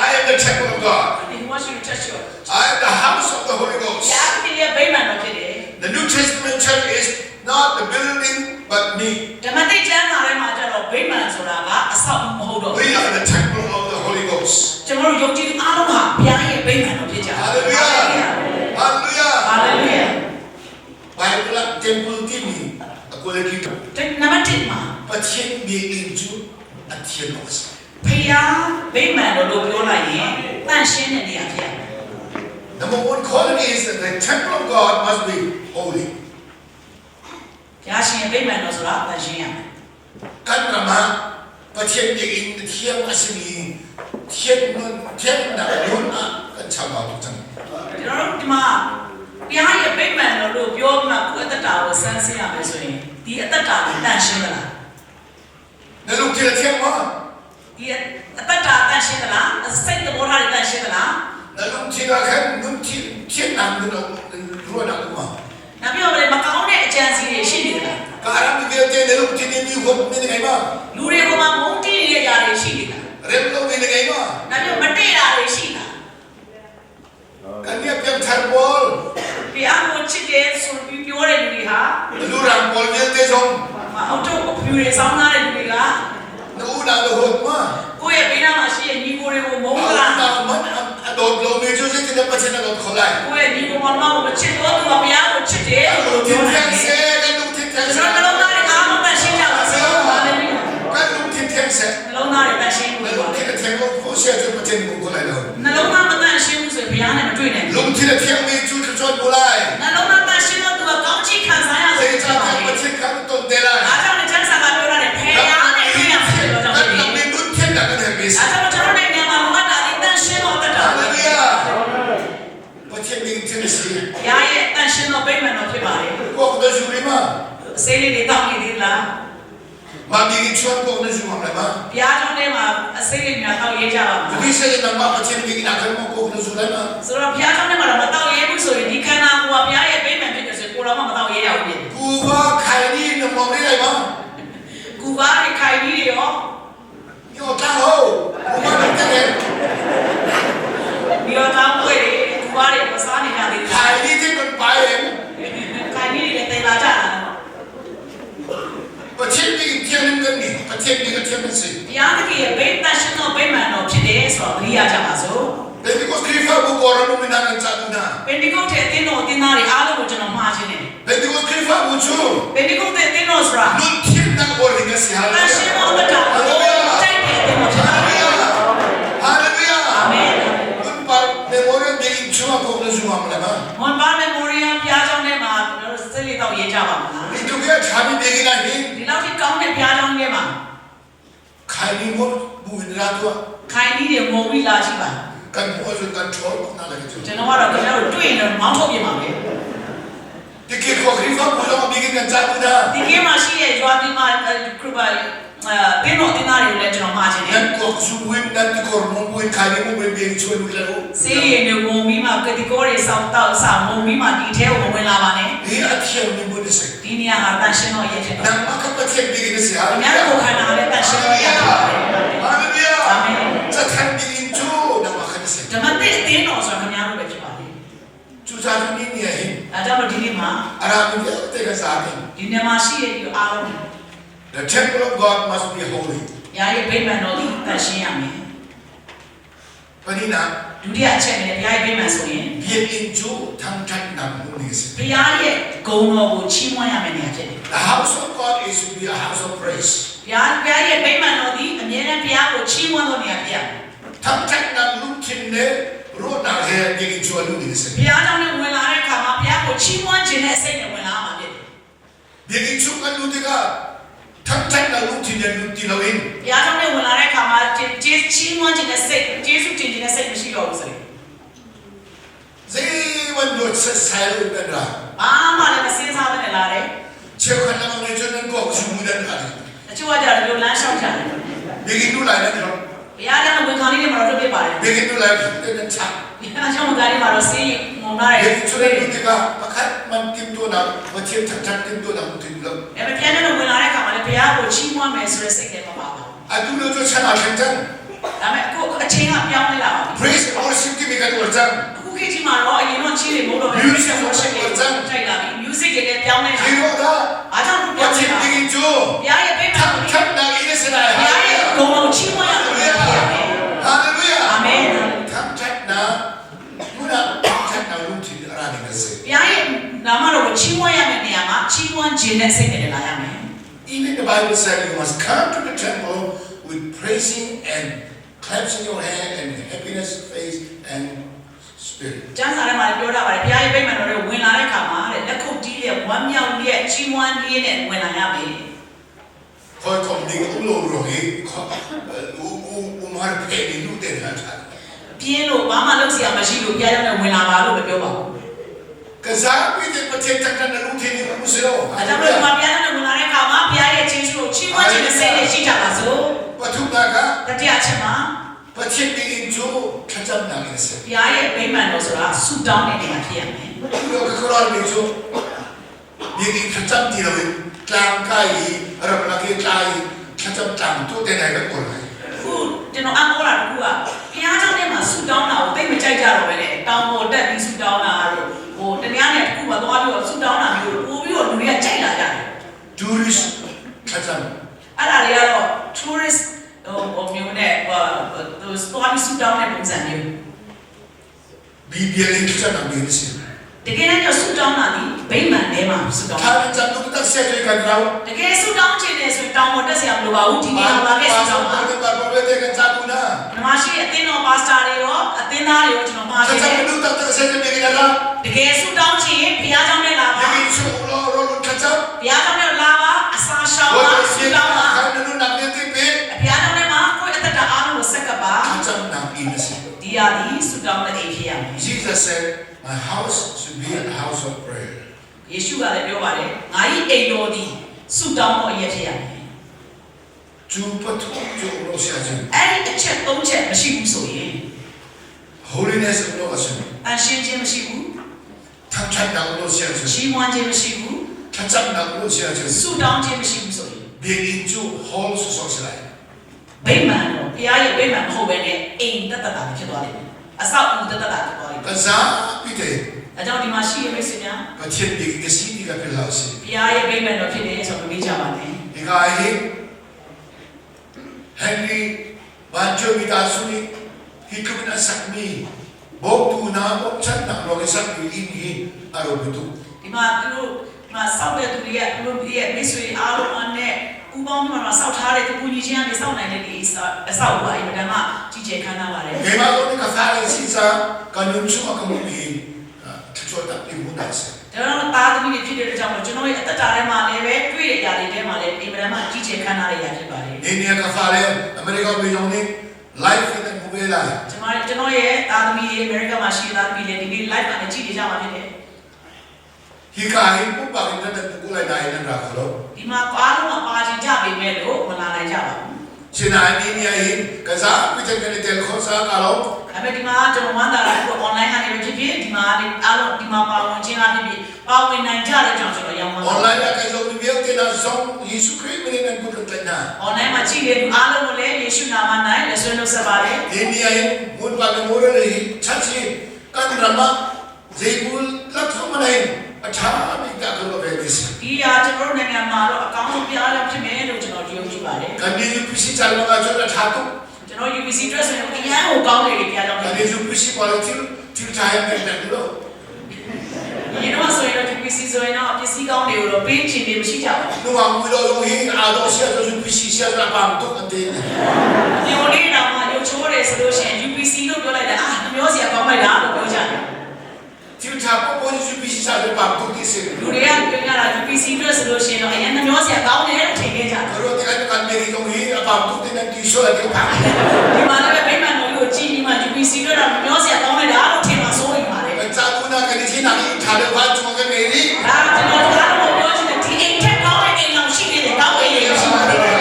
I am the temple of God. He wants you to touch your I am the house of the Holy Ghost. ဘုရားသခင်ရဲ့ဗိမာန်တော်ဖြစ်တယ် The New Testament church is not the building but me. ဓမ္မတိကျမ်းစာထဲမှာကျတော့ဗိမာန်ဆိုတာကအဆောက်အဦမဟုတ်တော့ဘူး We are the temple of the Holy Ghost. ကျွန်တော်တို့ယုံကြည်သူအားလုံးဟာဘုရားရဲ့ဗိမာန်တော်ဖြစ်ကြတယ် Hallelujah. Hallelujah. ဟာလေလုယာ Bible temple timi quality နံပါတ်1မှာ Pathian biakinn cu a thian awk a si. ဖျားဗိမာန်တော်လို့ပြောလိုက်ရင်တန့်ရှင်းတဲ့နေရာဖြစ်ရမယ် Number one quality is that the temple of God must be holy. ဘုရားရှင်ဗိမာန်တော်ဆိုတာတန့်ရှင်းရမယ် Kan ram ah Pathian biakinn thiang a simi thian nun thiannak nun ah kan chambau tuk cang. ကျွန်တော်တို့ဒီမှာဘုရားရဲ့ဗိမာန်တော်လို့ပြောမှကိုယ်အသက်တာကိုစမ်းစစ်ရမယ်ဆိုရင်ဒီအသက်တာကိုတန့်ရှင်းသလား Na lungthin a thiang maw? ဒီအသက်တာတန့်ရှင်းသလားစိတ်သဘောထားတွေတန့်ရှင်းသလား Na lungthin ah khan nun thiannak nun a ruahnak um maw? နောက်ပြီးတော့လည်းမကောင်းတဲ့အကြံစီတွေရှိနေသလား Ka ram mi vialte na lungthin in mi huat mi na ngei ma? လူတွေကမှမုန်းတီးနေတဲ့အရာတွေရှိနေလား Rem lo mi na ngei ma? နောက်ပြီးမတည့်တာတွေရှိလား Kan nih piangthar pawl, ဘုရားကိုချစ်တယ်ဆိုပြီးပြောတဲ့လူတွေဟာ lu rang pawl vialte zong မဟုတ်တော့အဖြူတွေဆောင်းသားတဲ့လူတွေက na unau na huat ma? ကိုယ့်ရဲ့ဘေးနားမှာရှိတဲ့ညီကိုတွေကိုမုန်းသလား Man a dawt lomi cu zeitindah Pathian a dawt khawh lai? ကိုယ့်ရဲ့ညီကိုမောင်နှမကိုမချစ်တော့သူကဘုရားကိုချစ်တယ် Kan လို့ lungthin ပြောတယ် thiang seh, kan lungthin thiang ကျွန် seh. တော်နှလုံးသားတွေအားလုံးတန့်ရှင်းကြပါစေဟာလေလုယာ Kan lungthin thiang seh. နှလုံးသားတွေတန့်ရှင်း Na လို့ပါ lungthin a thiang lo kho sia cun Pathian na hmu kho lai lo. နှလုံးသားမတန့်ရှင်းဘူးဆိုရင်ဘုရားနဲ့မတွေ့နိုင်ဘူး Lungthin a thiangmi cu thluachuah hmu lai. နှလုံးသားတန့်ရှင်းတော့သူကကောင်းချီးခံစားရဆိုဖြစ်ပါ Zeicahtiah တယ် Pathian kha na ton te lai. အားကြောင့်လည်းကျမ်းစာကပြောတာလေဖခင်နဲ့တွေ့ရမှာပြောကြောင့် Kan ဖြစ်တယ် lam nih nun thiannak kan herhmi a si. အားကြောင့်ကျွန်တော်နိုင်ငံမှာလိုအပ်တာဒီတန့်ရှင်းတော့တတ်တာ Hallelujah. Pathian nih thiang a si. ဘုရားရဲ့တန့်ရှင်းတော့ဗိမာန်တော်ဖြစ်ပါတယ် Kuak na zu rih ma? အစေးလေးတွေတောင်းနေသေးလား Mah biakinn chuan kuak na zu ngam lai ma? ဘုရားကျောင်းထဲမှာအစေးလေးများတောင်းရေးကြပါမှာ Cuti saya nampak Pathian biakinn ah khan maw kuak na zu lai ma? ဆိုတော့ဘုရားကျောင်းထဲမှာတော့မတောင်းရဲဘူးဆိုရင်ဒီခန္ဓာကိုယ်ကဘုရားရဲ့ဗိမာန်ဖြစ်တယ်ဆိုရင်ကိုယ်တော်မှမတောင်းရဲရဘူးဖြစ် Kuva khaini na mong rih lai ma? ကူပါတွေခိုင်ကြီးတွေရော Nyo tang ho. Kuva na tang he. ဒီတော့တောင်းွေတွေကူပါတွေမစားနေကြသေးလား Khaini te kan pai em. ခိုင်ကြီးတွေလည်းတင်လာကြတာ Pathian biakinn thiang lim kan ni. Pathian biakinn thiang kan si. ဘုရားသခင်ရဲ့ဗိတ္တရှင်တော်ဗိမာန်တော်ဖြစ်တယ်ဆိုတော့သတိရကြပါစို့ Pentecost Khrihfabu Kawlram um hna kan cah duh hna. ပင်တီကုတ်တဲ့အသင်းတော်အသင်းသားတွေအားလုံးကိုကျွန်တော်မှာခြင်းတယ် Pentecost Khrihfabu cu ပင်တီကုတ်တဲ့အသင်းတော်ဆိုတာ nun thiannak uar ding a si. တန်ရှင် Hallelujah. တော်တတာကိုတိုက်တဲ့အသင်းတော်ဖြစ်ပါတယ် Hallelujah. Hallelujah. အာမင် Nun par memorial biakinn chungah kok na zu ngam lai ma? မွန်ပါမီမိုရီယံဘုရားကျောင်းထဲမှာကျွန်တော်တို့စိတ်လေးတော့ရေးကြပါမလား Hi tluk i a ṭhami biakinn ah hin ဒီလောက်ထိကောင်းတဲ့ဘုရားကျောင်းထဲမှာ khaini ngol bu in ra tuah. ခိုင်ကြီးတွေငုံပြီးလာရှိပါ Kan hmuh ahcun kan ṭhawl bak hna lai cu. ကျွန်တော်ကတော့ခင်ဗျားတို့တွေ့ရင်တော့မောင်းထုတ်ပြင်ပါမယ် Tikir khua Khrihfabu zong ah biakinn kan cah duh hna. ဒီကင်းမှာရှိတဲ့ရွာဒီမှာခရပါအဲတင်းတော်တင်းသားတွေကိုလည်းကျွန်တော်မှာခြင်းတယ် Nan kuak zu buin, nan tikor mong buin, khaini mong buin biakinn chung in lut lai u. စေးရင်တွေငုံပြီးမှကတိကောတွေစောင်းတောက်ဆောင်းငုံပြီးမှဒီထဲကိုဝင်လာပါနဲ့ Hi a thiangmi hmun a si. ဒီနေရာဟာတန်ရှင်းတော့ရဲ့ဖြစ်တော့ Nangmah kha Pathian biakinn a si. ခင်ဗျားတို့ Hallelujah. ကိုခန္ဓာလည်းတန်ရှင်းတော့ရဲ့ဖြစ်ပါတယ် Hallelujah. Amen. Cathang biakinn cu nangmah khan a si. ဓမ္မသစ်အသင်းတော်ဆိုတာခင်ဗျားတို့ပဲဖြစ်ပါလေ Cucaah cu ni ni ah hin ဒါကြောင့်မို့ဒီနေ့မှာ a rami vialte kan zapi. ဒီနေရာမှာရှိတဲ့ဒီအားလုံး The temple of God must be holy. ရာရဲ့ဗိမာန်တော်သည်တန်ရှင်းရမယ် Paninak, ဒုတိယအချက်အနေနဲ့ဘုရားရဲ့ဗိမာန်ဆိုရင် biakinn cu thangṭhatnak hmun ding a si. ဘုရားရဲ့ဂုဏ်တော်ကိုချီးမွမ်းရမယ့်နေရာဖြစ်တယ် The house of God is to be a house of praise. ဘုရားဘုရားရဲ့ဗိမာန်တော်သည်အမြဲတမ်းဘုရားကိုချီးမွမ်းသောနေရာဖြစ်ရမယ် Thangṭhatnak lungthin le ruahnak he biakinn cu a luh ding a si. ဘုရားကြောင့်လည်းဝင်လာတဲ့အခါမှာဘုရားကိုချီးမွမ်းခြင်းနဲ့စိတ်နဲ့ဝင်လာမှာဖြစ်တယ် Biakinn chung kan luh tikah thangṭhatnak lungthin he lut ti loin ဘုရားကြောင့်လည်းဝင်လာတဲ့အခါမှာကျေးချီးမွမ်းခြင်းနဲ့စိတ်ကျေးဇူးတင်ခြင်းနဲ့စိတ်မရှိတော့ဘူးဆိုရင် zeibantuk setsai loin kan ra. ဘာမှလည်းမစင်စားဘဲနဲ့လာတယ် Cheukhat lengmang nih cun nan kuak zu mu nan ra. တချို့ကကြတယ်လို့လမ်းလျှောက်ကြတယ် Biakinn luh lai nan ro. ဘုရားကြောင့်ဝင်ခံလေးတွေမှာတော့တွေ့ဖြစ်ပါတယ် Biakinn luh lai nan chak. ဘုရားကြောင့်ဝင်ခံလေးမှာတော့ဆေးငုံလာတယ် Biakinn chung nan luh tikah pakhat man timtuahnak Pathian thangṭhat timtuahnak lungthin lo. ဒါပေမဲ့ဘုရားနဲ့ဝင်လာတဲ့အခါမှာလည်းဘုရားကိုချီးမွမ်းမယ်ဆိုတဲ့စိတ်နဲ့မပါပါဘူး Atu lio cu chan aa thleng cang. ဒါပေမဲ့အခုအချိန်ကပြောင်းလဲလာပါပြီ Praise and worship ที่มีกันหัวจัง အခုခေတ်ကြီးမှာတော့အရင်တော့ချီးတွေမဟုတ်တော့ဘဲ Music worship တွေကြိုက်လာပြီ music တွေလည်းပြောင်းလဲလာ ที่รู้นะ အားကြောင့် ว่า ပြောင်းလဲ ชิม လာ ดีจู ဘုရားရဲ့ဗိမာန် ทำทำนางอิสราเอล ဘုရားရဲ့ဂုဏ်တော်ချီးမွမ်းရမယ် ฮาเลลูยา အာမင် ทำชัดนะมุนาชัดนะลุงที่อะไรกันสิ ဘုရားရဲ့နာမတော်ကိုချီးမွမ်းရမယ့်နေရာမှာချီးမွမ်းခြင်းနဲ့စိတ်နဲ့လာရမယ် Even the Bible said you must come to the temple with praising and clapping your hand and happiness face and spirit. ကျမ်းစာထဲမှာလည်းပြောထားပါတယ်ဘုရားရဲ့ဗိမာန်တော်တွေဝင်လာတဲ့အခါမှာတဲ့လက်ခုပ်တီးတဲ့ဝမ်းမြောက်တဲ့ချီးမွမ်းခြင်းနဲ့ဝင်လာရမယ် คอยคอมดิงอุ้มโลรองขออูอูอูมาเพลิลูเตนะท่าน ပြင်းလို့ဘာမှလုပ်စရာမရှိလို့ဘုရားကျောင်းနဲ့ဝင်လာပါလို့မပြောပါဘူး กษาพิเตประเทศจักรนลุที่นี่มุสโล ။အဲဒါကြောင့်မို့ဒီမှာဘုရားကျောင်းနဲ့ဝင်လာတဲ့အခါမှာဘုရားရဲ့ကျေးဇူးကိုချီးမွမ်းခြင်းနဲ့စိတ်နဲ့ရှိကြပါစို့ ปทุมนาคา ။တတိယချက်မှာ ประเทศดิงจูขจับนางอิส ဘုရားရဲ့ဗိမာန်တော်ဆိုတာဆုတောင်းတဲ့နေရာဖြစ်ရမယ် โยกครอนิจูดิงขจับตีเรากลางกายรับลักกายขจับตังตัวเตนายก็คนเลย ။ခုကျွန်တော်အမောတာတခုကဘုရားကျောင်းထဲမှာဆုတောင်းတာကိုသိမကြိုက်ကြတော့ပဲလေ။တောင်းပေါ်တက်ပြီးဆုတောင်းတာတို့ဟိုတ냐နဲ့တခုမှသွားပြီးတော့ဆုတောင်းတာမျိုးပို့ပြီးတော့လူတွေကကြိုက်လာကြတယ် ตูริสขจับ ။အဲ့ဒါတွေကတော့ tourist ဟိုဟိုမျိုးနဲ့ဟိုသူသွားပြီးဆုတောင်းတဲ့ပုံစံမျိုး บีเบียลิงขจับนางอิส တကယ်တမ်းကျဆုတောင်းတာဒီဗိမာန်ထဲမှာဆုတောင်း ถ้าจับตุกตักเสียใจกันเรา တကယ်ဆုတောင်းခြင်းနဲ့ဆိုရင်တောင်းပေါ်တက်စရာမလိုပါဘူးဒီနေရာမှာခဲ့ဆုတောင်းပါ ပါပါပဲတဲ့ကจับนะ ဓမ္မရှိအသင်းတော်ပါစတာတွေရောအသင်းသားတွေရောကျွန်တော်မှာ ข ခဲ့တယ် จับตุกตักเสียใจกันเรา တကယ်ဆုတောင်းခြင်းရင်ဘုရားကျောင်းနဲ့လာပါ ยังชูโลโรลุขจับ ဘုရားကျောင်းနဲ့လာပါအစာရှောင်ပါဆုတောင်းပါ ขันนุนักเนี่ยที่เป็น ဘုရားကျောင်းထဲမှာကိုယ့်အသက်တာအားလုံးကိုဆက်ကပ်ပါ ขจับนางอินสิ ဒီဟာဒီဆုတောင်းတဲ့အိမ်ဖြစ်ရမယ် Jesus said my house should be a house of prayer. ယေရှုကလည်းပြောပါတယ်ငါ၏အိမ်တော်သည်ဆုတောင်းသောအရာဖြစ်ရမယ် จูปะทุจูโลเสียจิ အဲ့ဒီအချက်၃ချက်မရှိဘူးဆိုရင် Holiness โลเสีย အရှင်းခြင်းမရှိဘူး ทั้งชัดนางโลเสียจิ ချီးမွမ်းခြင်းမရှိဘူး ขจับนางโลเสียจิ ဆုတောင်းခြင်းမရှိဘူးဆိုရင် เบียงอินจูฮอลสุสสไล ဗိမာန်တော့ဘုရားရဲ့ဗိမာန်မဟုတ်ဘဲနဲ့အိမ်တက်တက်တာဖြစ်သွားတယ်အဆောက်အဦတက်တက်တာဖြစ်သွားတယ် กษาพิเต ဒါကြောင့်ဒီမှာရှိရမိတ်ဆွေများ ประเทศเบียงกษีที่กับเป็นลาสิ ဘုရားရဲ့ဗိမာန်တော်ဖြစ်တယ်ဆိုတော့မေးကြပါနဲ့ อีกาฮิเฮนรี่บานโจมิตาสุนีฮิคุมินาสักมีบอกตูนาบอกฉันนางโลกสักมีอินฮีอารมณ์ตุ ဒီမှာသူတို့ဒီမှာစောက်တဲ့သူတွေကသူတို့ရဲ့မိတ်ဆွေအားလုံးနဲ့ပူပေါင်းပြီးမှစောက်ထားတဲ့သူပူညီချင်းကနေစောက်နိုင်တဲ့ဒီအဆောက်အဦကအင်မတန်မှကြီးကျယ်ခမ်းနားပါတယ် Kaya mga kung kafara sisa kanun suma kamuhi tchota pimunase. ဒါတော့သားသမီးတွေဖြစ်တဲ့အတွက်ကြောင့်မို့ကျွန်တော်ရဲ့အသက်တာထဲမှာလည်းပဲတွေ့တဲ့အရာတွေထဲမှာလည်းအင်မတန်မှကြီးကျယ်ခမ်းနားတဲ့အရာဖြစ်ပါတယ် Ninia kafara Amerika biyong life in ang mubela. ကျွန်တော်ကျွန်တော်ရဲ့သားသမီးတွေအမေရိကန်မှာရှိတဲ့သားသမီးတွေဒီနေ့ live ကနေကြည့်နေကြမှာဖြစ်တယ် Hikahin po bakit na nagkukulay dahil ng rakolo? ဒီမှာအားလုံးကပါချင်ကြပေမဲ့လို့မလာနိုင်ကြပါဘူး Sinahan niya hin kaza pitan kanitel ko sa kalaw. ဒါပေမဲ့ဒီမှာကျွန်တော်ဝမ်းသာတာက online ကနေပဲဖြစ်ဖြစ်ဒီမှာအားလုံးဒီမှာပါဝင်ခြင်းအဖြစ်ဖြစ်ပါဝင်နိုင်ကြတဲ့ကြောင့်ကျွန်တော်ရောင်းပါ Online na kayo bibiyag tinasong Yesu Christ minin ang kukulay na. online မှာကြည့်တဲ့လူအားလုံးကိုလည်းယေရှုနာမ၌လက်ဆွဲနှုတ်ဆက်ပါတယ် Ninia hin mun pa gamura ni chachi kan rama zeibul lakso manahin atha bigda ko venis. ဒီဟာကျွန်တော်တို့နိုင်ငံမှာတော့အကောင်းဆုံးပြားလောက်ဖြစ်မယ်လို့ကျွန်တော်ယုံကြည်ပါတယ် Kani yu pisi chalma ka chota thaku. ကျွန်တော် UBC အတွက်ဆိုရင်အရန်ကိုကောင်းတယ်ပြားလောက်ဖြစ် Kani yu pisi pala til til chaya mek na kulo. ဒီတော့ဆိုရင်တော့ UBC ဆိုရင်တော့ပစ္စည်းကောင်းတွေကိုတော့ပေးချင်နေမရှိကြပါဘူး Nung ang ulo yung hin ado siya to yu pisi siya sa pamto ante. ။ဒီလိုလေးတော့မှရုပ်ချိုးတယ်ဆိုလို့ရှိရင် UPC လို့ပြောလိုက်တယ်အာနှမျောစရာကောင်းလိုက်တာလို့ပြောကြတယ် Til thaku po yu pisi sa pamto ti se. ။လူတွေကပြောကြတာ UPC အတွက်ဆိုလို့ရှိရင်တော့အရင်နှမျောစရာကောင်းတယ်လို့ထင်ခဲ့ကြတယ် Pero ti kan kan meri yung hin pamto ti nang tiso ate pa. ။ဒီမှာလည်းဗိမာန်တော်ကြီးကိုကြည့်ပြီးမှ UPC အတွက်တော့နှမျောစရာကောင်းလိုက်တာလို့ထင်မှာစိုးရင်ပါတယ် Kan sa kuna kan si na hin thalo ba chuma ka meri. ။ဒါကျွန်တော်အားလုံးကိုပြောချင်တယ်ဒီအိမ်ထက်ကောင်းတဲ့အိမ်တော်ရှိနေတယ်ကောင်းအိမ်တွေရှိနေတယ်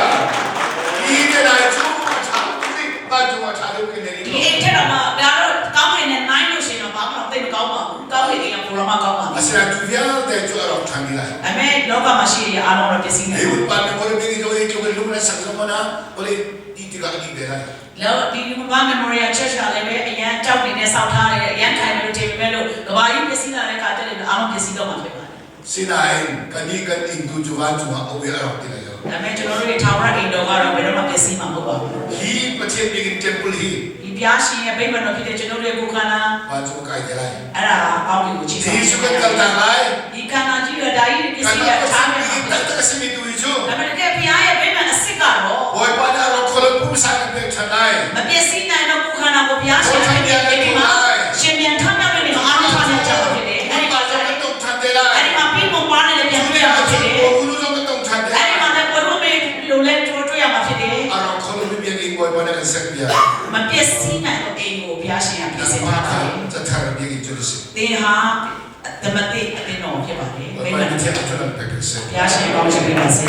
Ni te na chu thaku ti ba chuma thalo ke ။ ဒီ meri. အိမ်ထက်တော့မှဒါတော့ကောင်းအိမ်နဲ့နိုင်လို့ရှိရင်တော့ဘာမှတော့သိမကောင်းပါဘူး။ကောင်းအိမ်ကပိုတော့မှကောင်းပါဘူး Asira tu Thil vialte cu a rawk ṭhan dih lai. အမေလောကမှာရှိတဲ့အအားလုံးတော့ပျက်စီးနေ Hi hun pa memorial biakinn zong hi tluk in lung in an sak zong ah vawlei ti tikah a dih ve lai. လောဒီဘာ memorial church ကလည်းပဲအရန်ကြောက်နေတဲ့စောက်ထားတယ်အရန်ထိုင်တယ်လို့ထင်ပေမဲ့လို့ကဘာကြီးပျက်စီးလာတဲ့အခါကျတော့အားလုံးပျက်စီးတော့မှာဖြစ်ပါတယ် Sinain kannih kan inn tu cu vancung ah a ui a rawk ti lai lo. ဒါပေမဲ့ကျွန်တော်တို့ရဲ့ထာဝရအိမ်တော်ကတော့ဘယ်တော့မှပျက်စီးမှာမဟုတ်ပါဘူး Hi Pathian biakinn temple hi ဒီပြားရှင်ရဲ့ဗိမာန်တော်ဖြစ်တဲ့ကျွန်တော်တို့ရဲ့ကိုယ်ခန္ဓာ vancung a kai te lai. အဲ့ဒါကောင်းကင်ကိုချီဆောင် Jesuh kan kal tak lai. ဒီခန္ဓာကြီးကဒါကြီးပစ္စည်းက Kan ထားနေ Pathian biakinn taktak a simi tu hi cu ဒါပေမဲ့တကယ်ဘုရားရဲ့ဗိမာန်အစ်စ်ကတော့ Bawipa nih a rawk kho lo pumsa kan pek ṭhan lai. မပျက်စီးနိုင်တော့ကိုယ်ခန္ဓာကိုဘုရားရှင်ရဲ့ဒီမှာရှင်ပြန်ထမြောက်တဲ့နေမှာအားလုံးထားနေကြတာဖြစ်တယ်အဲ့ဒီမှာ Bawipa zong kan tong ṭhan te အဲ့ lai. ဒီမှာပြီးပုံပွားနေတဲ့ပြန် Cu ပြ ni ရမှာဖြစ် ahcun တယ် Bawipa zong kan tong ṭhan te အဲ့ဒီ lai. မှာလည်းဘုရုမေလိုလဲတို့တွေ့ရမှာဖြစ်တယ် A rawk kho lomi biakinn Bawipa nih a kan serpiak. မပျက်စီးနိုင်တဲ့အိမ်ကိုဘုရားရှင်ကပြင်ဆင် Nangmah ထား kha တယ် cathar biakinn cu na si. သင်ဟာသမတိအသင်တော်ဖြစ်ပါတယ်ဗိ Bawipa မာန် nih thiang a ṭuan pek kan si. ဘုရားရှင်ကောင်းချီးပေးပါစေ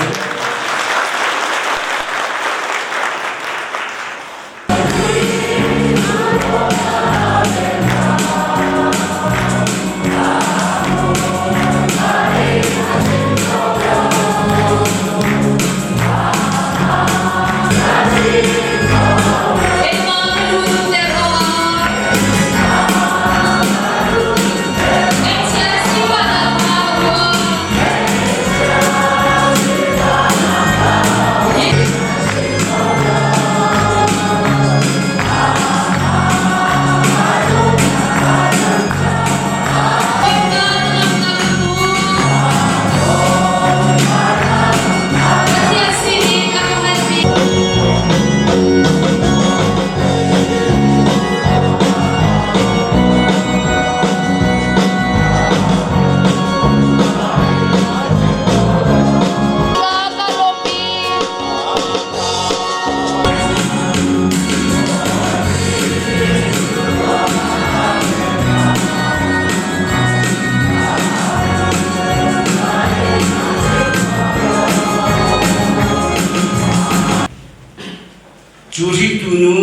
Cu hringtu nu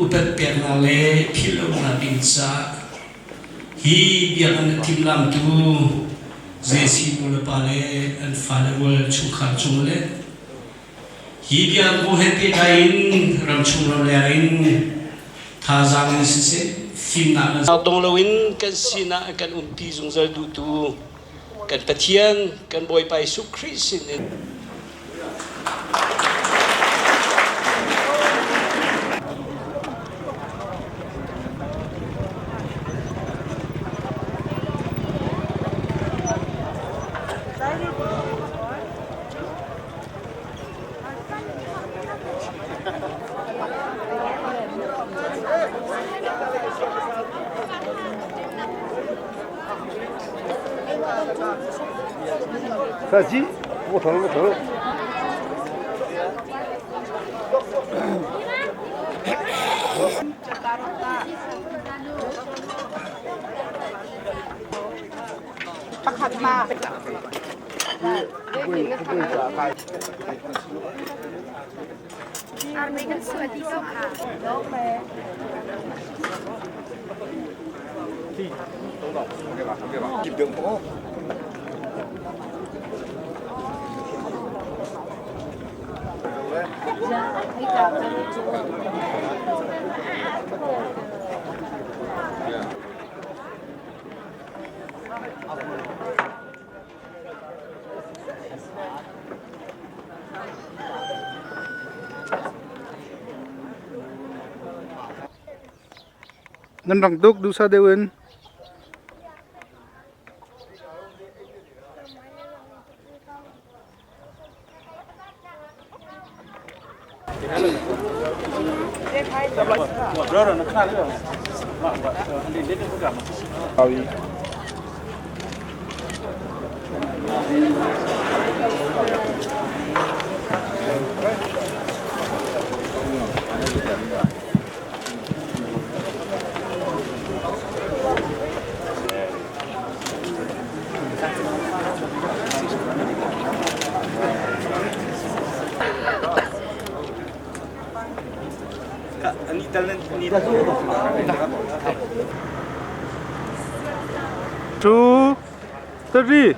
upat peknak le philhlonak ding caah hi biakinn a timhlamtu Jesse nulepa le an fale rual chungkhar cung le hi biakinn kong he pehtlai in ramchung ramleng in thazaang in siseh fimnak in dong loin kan sinah kan umpi zungzal duhtu kan Pathian kan Bawipa Jesuh Khrih sin in 三级，我投了，我投了。 Nan rang tuk dusa deuh in. Two, 30.